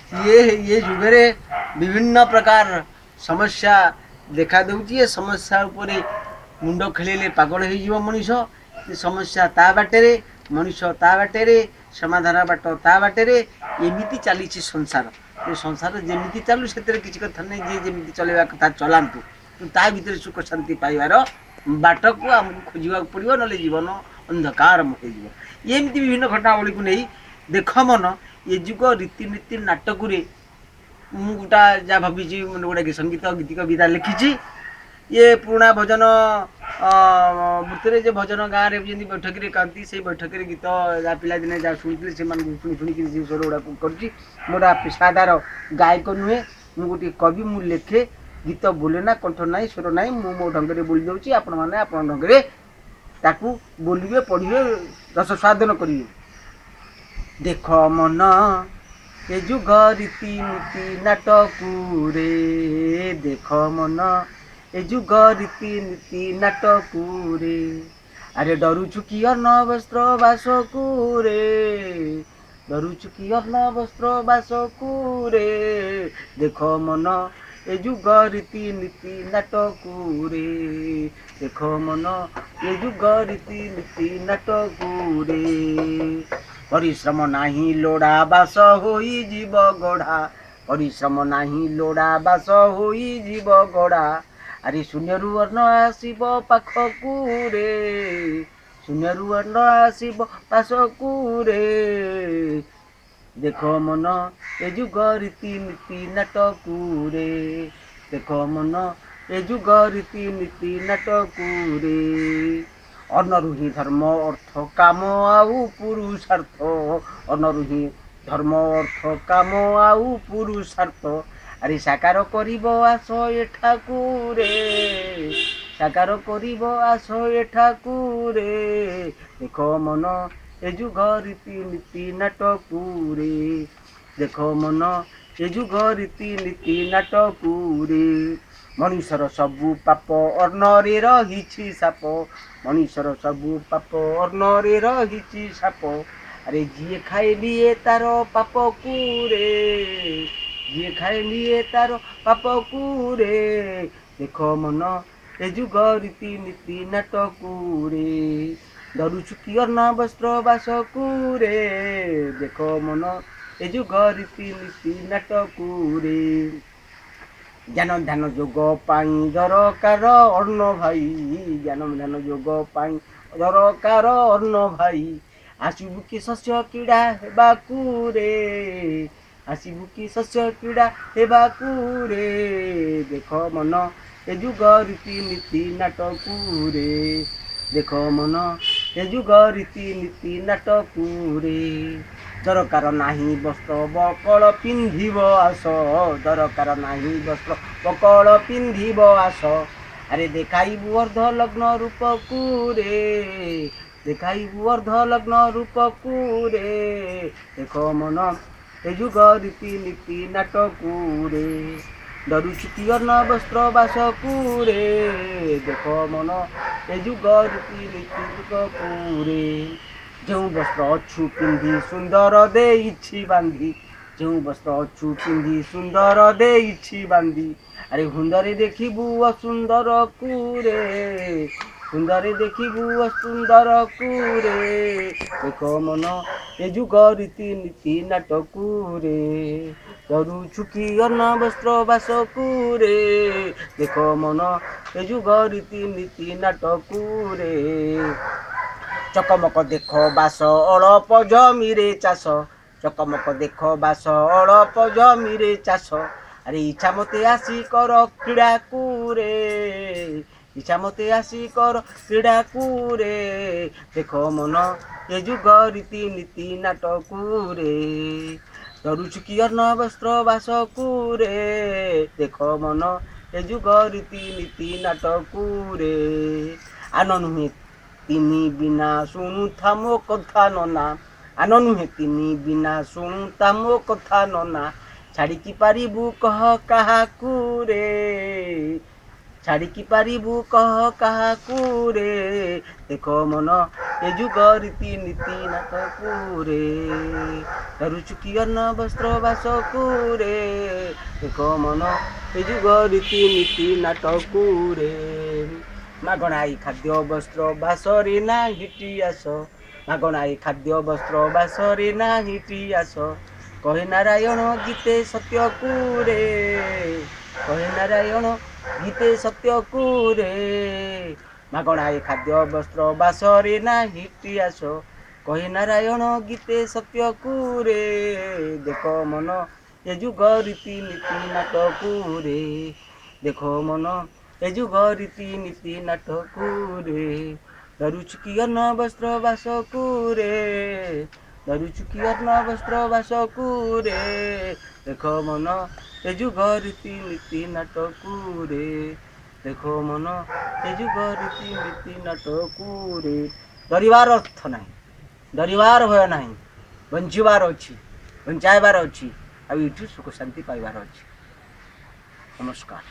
ଇଏ ଯୁଗରେ ବିଭିନ୍ନ ପ୍ରକାର ସମସ୍ୟା ଦେଖା ଦେଉଛି। ଏ ସମସ୍ୟା ଉପରେ ମୁଣ୍ଡ ଖେଳିଲେ ପାଗଳ ହେଇଯିବ ମଣିଷ। ଏ ସମସ୍ୟା ତା ବାଟରେ, ମଣିଷ ତା ବାଟରେ, ସମାଧାନ ବାଟ ତା ବାଟରେ, ଏମିତି ଚାଲିଛି ସଂସାର। ଏ ସଂସାର ଯେମିତି ଚାଲୁ, ସେଥିରେ କିଛି କଥା ନାହିଁ। ଯିଏ ଯେମିତି ଚଲେଇବା କଥା ଚଲାନ୍ତୁ, କିନ୍ତୁ ତା ଭିତରେ ସୁଖ ଶାନ୍ତି ପାଇବାର ବାଟକୁ ଆମକୁ ଖୋଜିବାକୁ ପଡ଼ିବ, ନହେଲେ ଜୀବନ ଅନ୍ଧକାରମୟ ହେଇଯିବ। ଏମିତି ବିଭିନ୍ନ ଘଟଣାବଳୀକୁ ନେଇ ଦେଖ ମନ ଏ ଯୁଗ ରୀତିନୀତି ନାଟକରେ ମୁଁ ଗୋଟା ଯାହା ଭାବିଛି, ମାନେ ଗୋଟେ ସଙ୍ଗୀତ ଗୀତି କବିତା ଲେଖିଛି। ଇଏ ପୁରୁଣା ଭଜନ ବୃତ୍ତିରେ ଯେ ଭଜନ ଗାଁରେ ଯେମିତି ବୈଠକରେ କହନ୍ତି, ସେଇ ବୈଠକରେ ଗୀତ ଯାହା ପିଲାଦିନେ ଯାହା ଶୁଣିଥିଲି, ସେମାନଙ୍କୁ ଶୁଣି ଶୁଣିକିରି ସେ ସ୍ୱର ଗୁଡ଼ାକୁ କରୁଛି। ମୁଁ ଗୋଟା ପେଶାଦାର ଗାୟକ ନୁହେଁ, ମୁଁ ଗୋଟିଏ କବି। ମୁଁ ଲେଖେ, ଗୀତ ବୋଲେ ନା, କଣ୍ଠ ନାହିଁ, ସ୍ୱର ନାହିଁ। ମୁଁ ମୋ ଢଙ୍ଗରେ ବୋଲି ଦେଉଛି, ଆପଣମାନେ ଆପଣଙ୍କ ଢଙ୍ଗରେ ତାକୁ ବୋଲିବେ, ପଢ଼ିବେ, ରସ ସ୍ୱାଦନ କରିବେ। ଦେଖ ମନ ଏ ଯୁଗ ରୀତିନୀତି ନାଟକୁରେ, ଦେଖ ମନ ଏ ଯୁଗ ରୀତିନୀତି ନାଟକୁରେ, ଆରେ ଡରୁଛୁ କି ଅନ୍ନ ବସ୍ତ୍ର ବାସକୁ ରେ, ଡରୁଛୁ କି ଅନ୍ନ ବସ୍ତ୍ର ବାସକୁ ରେ, ଦେଖ ମନ ଏ ଯୁଗ ରୀତିନୀତି ନାଟକୁରେ, ଦେଖ ମନ ଏ ଯୁଗ ରୀତିନୀତି ନାଟକୁରେ। ପରିଶ୍ରମ ନାହିଁ ଲୋଡ଼ା ବାସ ହୋଇଯିବ ଗଢ଼ା, ପରିଶ୍ରମ ନାହିଁ ଲୋଡ଼ା ବାସ ହୋଇଯିବ ଗଢ଼ା, ଆରେ ଶୂନ୍ୟରୁ ଅନ୍ନ ଆସିବ ପାଖକୁ ରେ, ଶୂନ୍ୟରୁ ଅନ୍ନ ଆସିବ ପାଶକୁ ରେ, ଦେଖ ମନ ଏ ଯୁଗ ରୀତିନୀତି ନାଟକୁରେ, ଦେଖ ମନ ଏ ଯୁଗ ରୀତିନୀତି ନାଟକୁରେ। ଅନ୍ନରୁ ହିଁ ଧର୍ମ ଅର୍ଥ କାମ ଆଉ ପୁରୁଷାର୍ଥ, ଅନ୍ନରୁ ହିଁ ଧର୍ମ ଅର୍ଥ କାମ ଆଉ ପୁରୁଷାର୍ଥ, ଆରେ ସାକାର କରିବ ଆସ ଏଠାକୁ ରେ, ସାକାର କରିବ ଆସ ଏଠାକୁ ରେ, ଦେଖ ମନ ଏ ଯୁଗ ରୀତିନୀତି ନାଟକୁରେ, ଦେଖ ମନ ଏ ଯୁଗ ରୀତିନୀତି ନାଟକୁରେ। ମଣିଷର ସବୁ ପାପ ଅନ୍ନରେ ରହିଛି ସାପ, ମଣିଷର ସବୁ ପାପ ଅନ୍ନରେ ରହିଛି ସାପ, ଆରେ ଯିଏ ଖାଏ ନିଏ ତାର ପାପକୁ ରେ, ଯିଏ ଖାଏ ନିଏ ତାର ପାପକୁ ରେ, ଦେଖ ମନ ଏ ଯୁଗ ରୀତିନୀତି ନାଟକୁରେ, ଡରୁଛୁ କି ଅନ୍ନ ବସ୍ତ୍ର ବାସକୁ ରେ, ଦେଖ ମନ ଏ ଯୁଗ ରୀତିନୀତି ନାଟକୁରେ। ଜ୍ଞାନ ଧ୍ୟାନ ଯୋଗ ପାଇଁ ଦରକାର ଅନ୍ନ ଭାଇ, ଜ୍ଞାନ ଧ୍ୟାନ ଯୋଗ ପାଇଁ ଦରକାର ଅନ୍ନ ଭାଇ, ଆସିବୁ କି ଶସ୍ୟ କିଡ଼ା ହେବାକୁ ରେ, ଆସିବୁ କି ଶସ୍ୟ କିଡ଼ା ହେବାକୁ ରେ, ଦେଖ ମନ ଏ ଯୁଗ ରୀତିନୀତି ନାଟକୁରେ, ଦେଖ ମନ ଏ ଯୁଗ ରୀତିନୀତି ନାଟକୁରେ। ଦରକାର ନାହିଁ ବସ୍ତ୍ର ବକଳ ପିନ୍ଧିବ ଆସ, ଦରକାର ନାହିଁ ବସ୍ତ୍ର ବକଳ ପିନ୍ଧିବ ଆସ, ଆରେ ଦେଖାଇବୁ ଅର୍ଦ୍ଧ ଲଗ୍ନ ରୂପକୁ ରେ, ଦେଖାଇବୁ ଅର୍ଦ୍ଧ ଲଗ୍ନ ରୂପକୁ ରେ, ଦେଖ ମନ ଏ ଯୁଗ ରୀତିନୀତି ନାଟକୁରେ, ଡରୁଛୁ କି ଅନ୍ନ ବସ୍ତ୍ର ବାସକୁ ରେ, ଦେଖ ମନ ଏ ଯୁଗ ରୀତିନୀତି ନାଟକୁରେ। ଯେଉଁ ବସ୍ତ୍ର ଅଛୁ ପିନ୍ଧି ସୁନ୍ଦର ଦେଇଛି ବାନ୍ଧି, ଯେଉଁ ବସ୍ତ୍ର ଅଛୁ ପିନ୍ଧି ସୁନ୍ଦର ଦେଇଛି ବାନ୍ଧି, ଆରେ ହୁନ୍ଦରେ ଦେଖିବୁ ଅସୁନ୍ଦରକୁ ରେ, ସୁନ୍ଦରେ ଦେଖିବୁ ଅସୁନ୍ଦରକୁ ରେ, ଦେଖ ମନ ଏ ଯୁଗ ରୀତିନୀତି ନାଟକୁରେ, ଡରୁଛୁ କି ଅନ୍ନ ବସ୍ତ୍ର ବାସକୁ ରେ, ଦେଖ ମନ ଏ ଯୁଗ ରୀତିନୀତି ନାଟକୁରେ। ଚକମକ ଦେଖ ବାସ ଅଳପ ଜମିରେ ଚାଷ, ଚକମକ ଦେଖ ବାସ ଅଳପ ଜମିରେ ଚାଷ, ଆରେ ଇଚ୍ଛା ମତେ ଆସି କର କ୍ରୀଡ଼ାକୁ ରେ, ଇଚ୍ଛା ମତେ ଆସି କର କ୍ରୀଡ଼ାକୁ ରେ, ଦେଖ ମନ ଏ ଯୁଗ ରୀତିନୀତି ନାଟକୁରେ, ଡରୁଛୁ କି ଅନ୍ନ ବସ୍ତ୍ର ବାସକୁ ରେ, ଦେଖ ମନ ଏ ଯୁଗ ରୀତିନୀତି ନାଟକୁରେ। ଆନ ନୁହେଁ ତିନି ବିନା ଶୁଣୁଥା ମୋ କଥା ନନା, ଆନ ନୁହେଁ ତିନି ବିନା ଶୁଣୁଥା ମୋ କଥା ନନା, ଛାଡ଼ିକି ପାରିବୁ କହ କାହାକୁ ରେ, ଛାଡ଼ିକି ପାରିବୁ କହ କାହାକୁ ରେ? ଦେଖ ମନ ଏ ଯୁଗ ରୀତି ନୀତି ନାଟକୁ ରେ। ଧରୁଛୁ କି ଅନ୍ନ ବସ୍ତ୍ର ବାସକୁ ରେ? ଦେଖ ମନ ଏ ଯୁଗ ରୀତି ନୀତି ନାଟକୁ ରେ। ମାଗଣା ଏଇ ଖାଦ୍ୟ ବସ୍ତ୍ର ବାସରେ ନାହିଁ ଆସ, ମାଗଣା ଏ ଖାଦ୍ୟ ବସ୍ତ୍ର ବାସରେ ନାହିଁ ଆସ। କହେ ନାରାୟଣ ଗୀତେ ସତ୍ୟକୁ ରେ, କହେ ନାରାୟଣ ଗୀତେ ସତ୍ୟକୁ ରେ। ମାଗଣା ଏ ଖାଦ୍ୟ ବସ୍ତ୍ର ବାସରେ ନାହିଁ ଆସ, କହେ ନାରାୟଣ ଗୀତେ ସତ୍ୟକୁ ରେ। ଦେଖ ମନ ଏ ଯୁଗ ରୀତି ନୀତି ନାଟକୁ ରେ। ଦେଖ ମନ ଏ ଯୁଗ ରୀତି ନୀତି ନାଟକୁ ରେ। ଧରୁଛୁ କି ଅନ୍ନ ବସ୍ତ୍ର ବାସକୁ ରେ? ଧରୁଛୁ କି ଅନ୍ନ ବସ୍ତ୍ର ବାସକୁ ରେ? ଦେଖ ମନ ଏ ଯୁଗ ରୀତି ନୀତି ନାଟକୁ ରେ। ଦେଖ ମନ ଏ ଯୁଗ ରୀତି ନୀତି ନାଟକୁ ରେ। ଡରିବାର ଅର୍ଥ ନାହିଁ, ଡରିବାର ଭୟ ନାହିଁ। ବଞ୍ଚିବାର ଅଛି, ବଞ୍ଚାଇବାର ଅଛି, ଆଉ ଏଇଠୁ ସୁଖ ଶାନ୍ତି ପାଇବାର ଅଛି। ନମସ୍କାର।